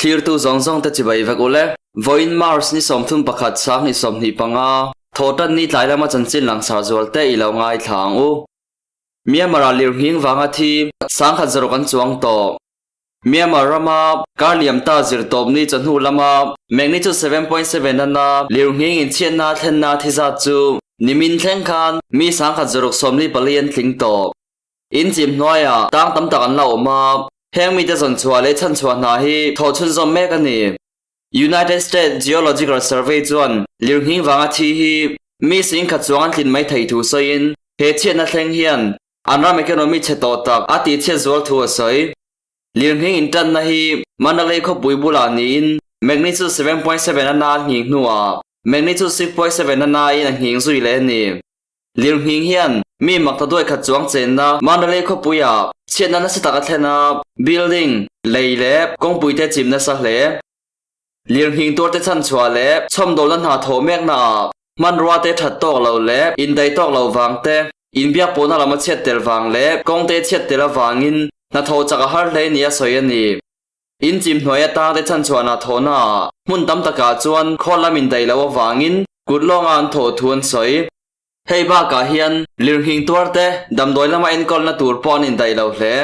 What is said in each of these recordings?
Thlirtu zawng zawng te chibai vek ule. Vawiin March ni 31 2025, Thawhtan ni tlai lama chanchin langsar zual te i lo ngaithla ang u. Myanmar ah lirnghing vanga thi sangkhat zaruk an chuang tawh. Myanmar rama kar liam ta zirtawp ni chawhnu lama magnitude 7.7 ana lirnghing inchhiatna thlenna thi zat chu nimin thleng khan mi sangkhat zaruk 44 an tling tawh. In chim hnuaiah tang tam tak an la awm a, heng mite zawn chhuah leh chhan chhuah hna hi thawh chhunzawm mek a ni. United States Geological Survey chuan lirnghing vanga thi hi mi singkhat chuang an tlin mai thei thu sawiin he chhiatna thleng hian an ram economy chhe tawh tak a tihchhiat zual thu a sawi. Lirnghing intanna hi Mandalay khawpui bulah niin magnitude 7.7 a na a nghing hnuah magnitude 6.7 a nain a nghing zui leh a ni. Lirnghing hian mi makta duai khat chuang chenna Mandalay khawpuiah chhiatna nasa tak a thlen a, building, lei leh kawngpui te chim nasa hle. Lirnghing tuarte chhanchhuah leh chhawmdawlna hna thawh meknaah hmanrua te that tawk lo leh indaih tawk lo vang te, inbiak pawhna lam a chhiat tel vang leh kawng te chhiat tel avangin hnathawh chak a har hle nia sawi a ni. In chim hnuai atang te chhanchhuahna thawhnaah hmun tam takah chuan khaw lam indaih loh avangin kut lawnga an thawh thu an sawi. Hei bakah hian lirnghing tuar te damdawi lama enkawlna tur pawh an indaih lo hle.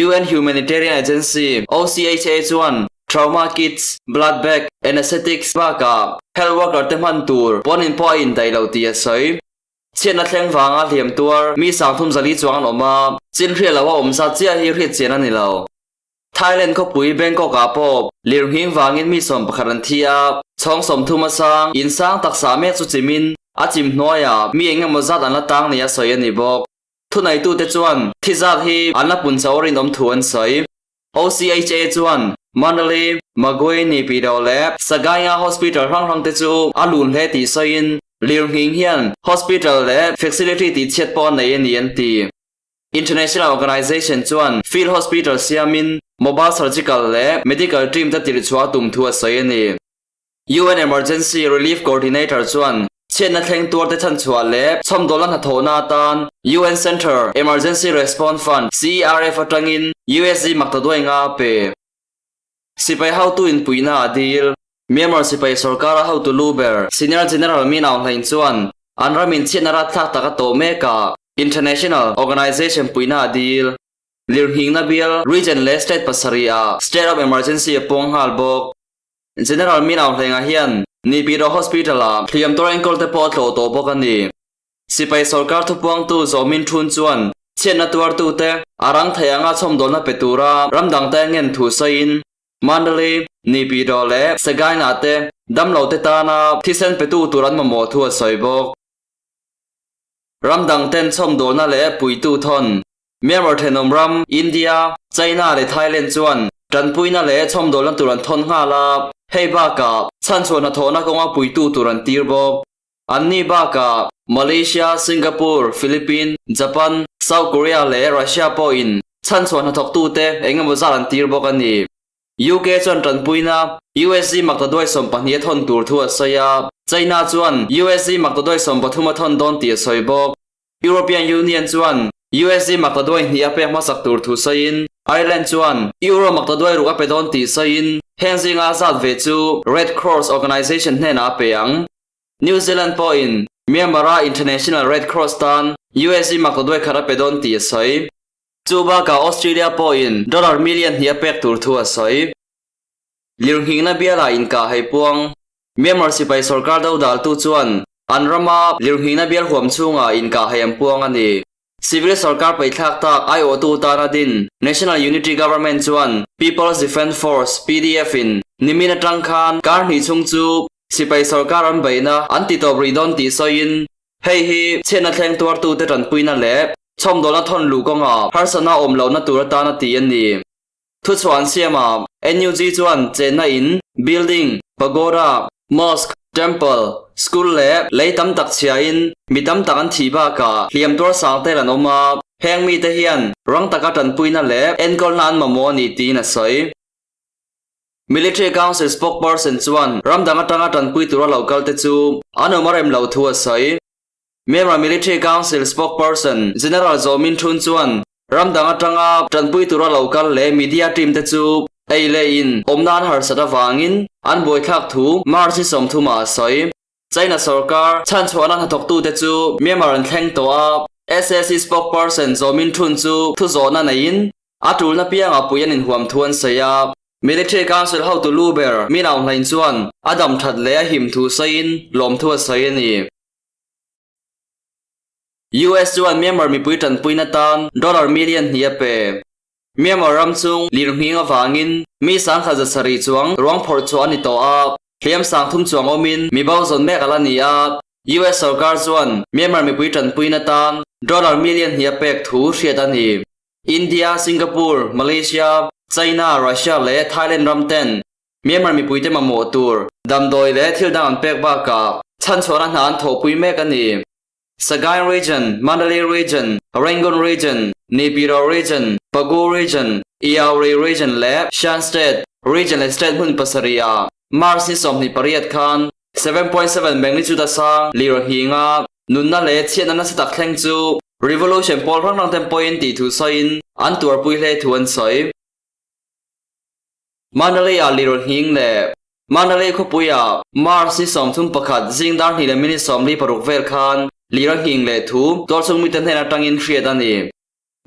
UN Humanitarian Agency, OCHA, chuan trauma kits, blood bag, anesthetics bakah health worker te hman tur pawnin pawh a indaih lo tih a sawi. Chhiatna thleng vanga hliam tuar mi 34 chuang an awm a, chin hriat loha awm zat chiah hi hriat chian a ni lo. Thailand khawpui Bangkok ah pawh lirnghing vangin mi 11 an thi a, chhawng 30 a sang, in sang taksa mek chu chimin a chim hnuaiah mi eng emaw zat an la tang nia sawi a ni bawk. Thuneitute chuan thi zat hi an la pun chauh rinawm thu an sawi. OCHA chuan Mandalay, Magway, Naypyidaw leh Sagaing-a hospital hrang hrang te chu a lun hle tih sawiin lirnghing hian hospital leh facility tihchhiat pawh a nei a ni an ti. International Organization chuan Field Hospital siamin Mobile Surgical leh Medical Team te tirh chhuah a tum thu a sawi a ni. UN Emergency Relief Coordinator chuan chhiatna thleng tuarte chhanchhuah leh chhawmdawlna hnathawhna atan UN Centre Emergency Response Fund, CERF, atangin USD maktaduai nga a pe. Sipai hotu inpuihna a dil. Myanmar sipai sorkara hotu lu ber Senior General Min Aung Hlaing chuan an ramin chhiatna ratthlak tak a tawh mek a, International Organization puihna a dil. Lirnghingna bial, region leh state pasarihah state of emergency a puang nghal bawk. General Min Aung Hlaing-a hian Naypyidaw Hospital-ah hliam tuar enkawl te pawh a tlawh tawh bawk a ni. Sipai sorkar thupuangtu Zaw Min Thun chuan chhiatna tuartute a rang thei anga chhawmdawlna pe tura ram dangte a ngen thu sawiin Mandalay, Naypyidaw leh Sagaing-ah te damlo te tana thisen petu tur an mamawh thu a sawi bawk. Ram dangten chhawmdawlna leh puitu thawn Myanmar thenawm ram India, China leh Thailand chuan tanpuina leh chhawmdawlna tur an thawn nghal a, hei bakah chhanchhuah hnathawhna kawnga puitu tur an tir bawk. Anni bakah Malaysia, Singapore, Philippines, Japan, South Korea leh Russia pawhin chhanchhuah hnathawktute eng emaw zat an tir bawk a ni. UK chuan tanpuina USD maktaduai 12 a thawn tur thu a sawi a, China chuan USD maktaduai 13 a thawn dawn tih a sawi bawk. European Union chuan USD maktaduai hnih a pek hmasak tur thu sawiin, Ireland chuan Euro maktaduai ruk a pe dawn tih sawiin heng zinga a zat ve chu Red Cross Organisation hnenah a pe ang. New Zealand pawhin Myanmar-a International Red Cross tan USD maktaduai khat a pe dawn tih a sawi. Chu bakah Australia pawhin dollar million hnih a pek tur thu a sawi. Lirnghingna bialah inkah hei puang. Myanmar sipai sorkar dodaltu chuan an rama lirnghingna bial huam chhungah inkah hei an puang a ni. Civil sorkar paihthlak tak aiawhtu tana din National Unity Government chuan People's Defence Force, PDF, in nimin atang khan kar hnih chhung chu Sipai sorkar an beihna an ti tawp rih dawn tih sawiin hei hi chhiatna thleng tuartute tanpuina leh chhawmdawlna thawn luh kawngah harsatna awm lohna tur atan a ti a ni. Thuchhuah an siamah NUG chuan chenna in, building, pagoda, mosque, temple, school leh lei tam tak chhiain mi tam tak an thih bakah hliam tuar sang tel an awm a, heng mite hian rang taka tanpuina leh enkawlna an mamawh a ni tiin a sawi. Military Council spokesperson chuan ram dang atanga tanpui tura lo kal te chu an awm a rem lo thu a sawi. Myanmar Military Council spokesperson General Zaw Min Htun chuan ram dang atanga tanpui tura lo kal leh media team te chu Ei leh in awm nan harsat avangin an buaithlak thu March ni 30 ah a sawi. China sorkar chhanchhuahna hnathawktute chu Myanmar an thleng tawh a, SAC spokesperson Zaw Min Htun chu thu zawhna neiin a tulna piangah pui an inhuam thu an sawi a. Military Council hotu lu ber Min Aung Hlaing chuan a dam that leh a him thu sawiin lawmthu a sawi a ni. US chuan Myanmar mipui tanpuina tan dollar million hnih a pe. Myanmar ram chung lirnghing avangin mi 700 chuang ruang phawrh chhuah a ni tawh a, hliam 3000 chuang awmin mi bo zawn mek a la ni a. US sorkar chuan Myanmar mipui tanpuina tan dollar million hnih a pek thu hriat a ni. India, Singapore, Malaysia, China, Russia leh Thailand ram ten Myanmar mipuite mamawh tur damdawi leh thil dang an pek bakah chhanchhuahna hna an thawhpui mek a ni. Sagaing Region, Mandalay Region, Rangoon Region, Naypyidaw Region, Pagu Region, Iyauri Region leh Shan State Region leh State hmun pasarihah March ni 28 khan 7.7 magnitude a sang lir a nghing a, nunna leh chhiatna nasa tak thleng chu Revolution pawl hrang hrang ten pawhin tih thu sawiin an tuarpui hle thu an sawi. Mandalay-ah lir a nghing leh Mandalay khawpuiah March ni 31 zing dar hnih leh minute 46 vel khan lir a nghing leh thu tualchhung mite hnen atangin hriat a ni.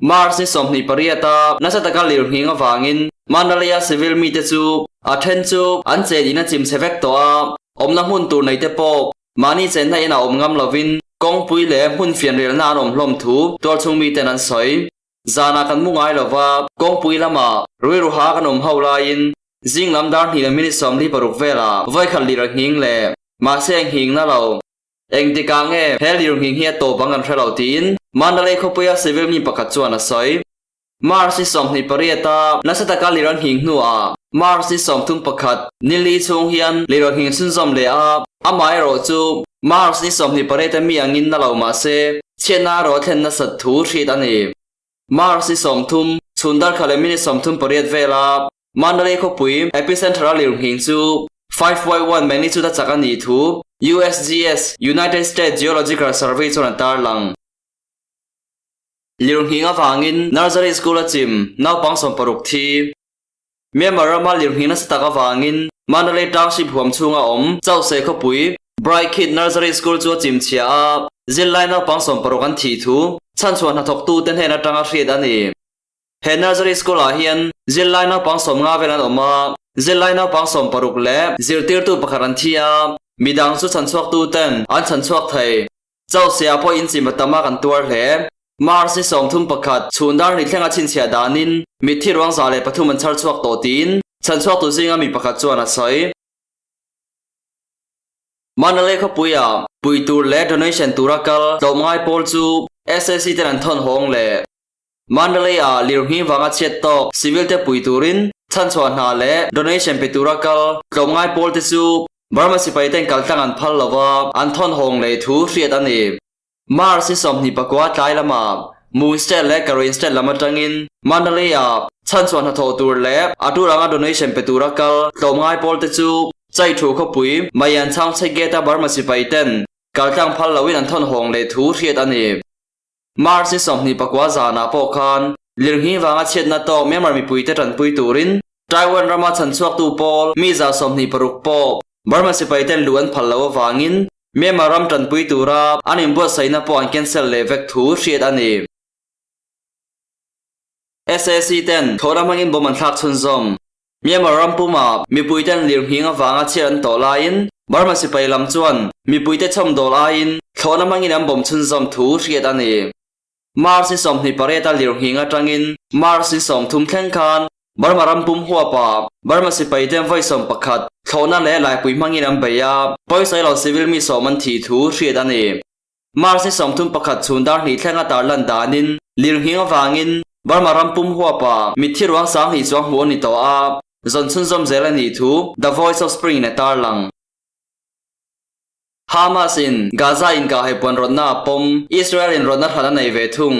March ni 28 a nasa taka lir nghing avangin Mandalay-a civil mite chu a then chu an chen in a chim chhe vek tawh a, awmna hmun tur nei te pawh mahni chenna inah awm ngam lovin kawngpui leh hmun fianrialna an awm hlawm thu tualchhung miten an sawi. Zanah kan mu ngai lova, kawngpui lamah rilruha kan awm ho laiin zing lam dar hnih leh minute 46 velah vawikhat lir a nghing leh mahse a nghing na lo. Engtikah nge he lirnghing hi a tawp ang kan hre lo tiin Mandalay khawpuia civil mi pakhat chuan a sawi. March ni 28 a nasa taka lir a nghing hnuah March ni 31 nili chhung hian lir a nghing chhunzawm leh a, amaherawh chu March ni 28 a mi angin na lo mahse chhiatna erawh a thlen nasat thu hriat a ni. March ni 30 chhun darkhat leh minute 38 vela Mandalay khawpui epicenter-a lirnghing chu 5.1 magnitude a chak a nih thu USGS, United States Geological Survey, chuan a tarlang. Lirnghing avangin nursery school a chim naupang 60 thi. Myanmar rama lirnghing nasa tak avangin Mandalay Township huam chhunga awm Chauhse khawpui Bright Kid Nursery School chu a chim chhia a, zirlai naupang 60 an thih thu chhanchhuah hnathawktute hnen atanga hriat a ni. He nursery school ah hian zirlai naupang 50 vel an awm a, zirlai naupang 60 leh zirtirtu pakhat an thi a, midang chu chhanchhuaktu ten an chhanchhuak thei. Chauhse ah pawh inchim a tam a kan tuar hle. March ni 31 chhun dar hnih thlenga chhinchhiah danin mitthi ruang 103 an chhar chhuak tawh tiin chhanchhuaktu zinga mi pakhat chuan a sawi. Mandalay khawpuiah pui tur leh donation tura kal tlawmngai pawl chu SAC ten an thawn hawng leh. Mandalay-ah lirnghing vanga chhiat tawk civil te pui turin chhanchhuah hna leh donation pe tura kal tlawmngai pawl te chu Burma sipai ten kaltlang an phal lova an thawn hawng leh thu hriat a ni. March ni 29 tlai lamah Moon State leh Karen State lam atangin Mandalay-ah chhanchhuah hnathawh tur leh a tur anga donation pe tura kal tlawmngai pawl te chu Chaithu khawpui Mayan Chhangchhe Gate-a Burma sipai ten kaltlang phal loin an thawn hawng leh thu hriat a ni. March ni 29 zanah pawh khan lirnghing vanga chhiatna tawk Myanmar mipuite tanpui turin Taiwan rama chhanchhuaktu pawl mi 26 pawh Burma sipaiten luh an phal loh avangin Myanmar ram tanpui tura an inbuatsaihna pawh an cancel leh vek thu hriat a ni. SAC ten thlawhna hmangin bomb an thlak chhunzawm. Myanmar ram pumah mipuiten lirnghing avanga chhiat an tawh laiin Burma sipai lam chuan mipuite chhawmdawl aiin thlawhna hmangin an bomb chhunzawm thu hriat a ni. March ni 28 a lirnghing atangin March ni 30 thleng khan Burma ram pum huapah Burma sipaiten vawi 11 thlawhna leh laipui hmangin an bei a, pawisa lo civil mi 10 an thih thu hriat a ni. March ni 31 chhun dar hnih thlenga tarlan danin lirnghing avangin Burma ram pum huapah mitthi ruang 2000 chuang hmuh a ni tawh a, zawn chhunzawm zel a nih thu The Voice of Spring in a tarlang. Hamas in Gaza inkahhai puan rawtna a pawm, Israel in rawtna hran a nei ve thung.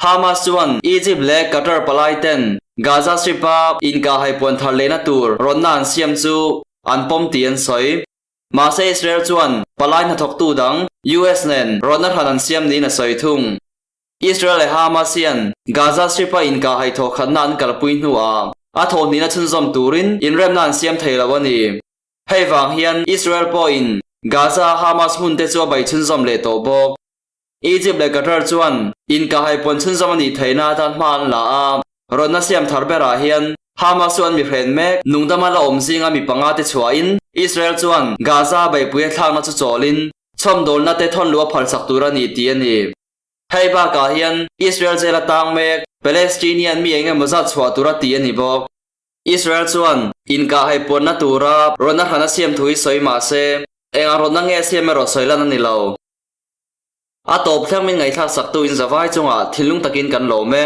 Hamas chuan Egypt leh Qatar palai ten Gaza Strip-a inkahhai puan thar lehna tur rawtna an siam chu an pawm tih an sawi. Mahse Israel chuan palai hnathawktu dang US nen rawtna hran an siam niin a sawi thung. Israel leh Hamas hian Gaza Strip-a inkahhai thawkhatna an kalpui hnuah. A thawhhnihna chhunzawm turin inremna an siam thei lo a ni. Hei vang hian Israel pawhin Gaza-a Hamas hmunte chu a bei chhunzawm leh tawh bawk. Egypt leh Qatar chuan inkahhai puan chhunzawm a nih theihna atan hma an la a, rawtna siam thar berah hian Hamas chu an mi hren mek. Nungdama la awm zinga mi panga te chhuahin Israel chuan Gaza-a beihpui a thlakna chu chawlin chhawmdawlna te thawn luh a phalsak tur a ni tih a ni. Hei bakah hian Israel jail a tang mek Palestinian mi eng emaw zat chhuah tura tih a ni bawk. Israel chuan inkahhai puanna tura rawtna hran a siam thu hi sawi mah se, eng ang rawtna nge a siam erawh sawi lan a ni lo. A tawp thleng min ngaihthlak saktu in zavai chungah thinlung takin kan lawm e.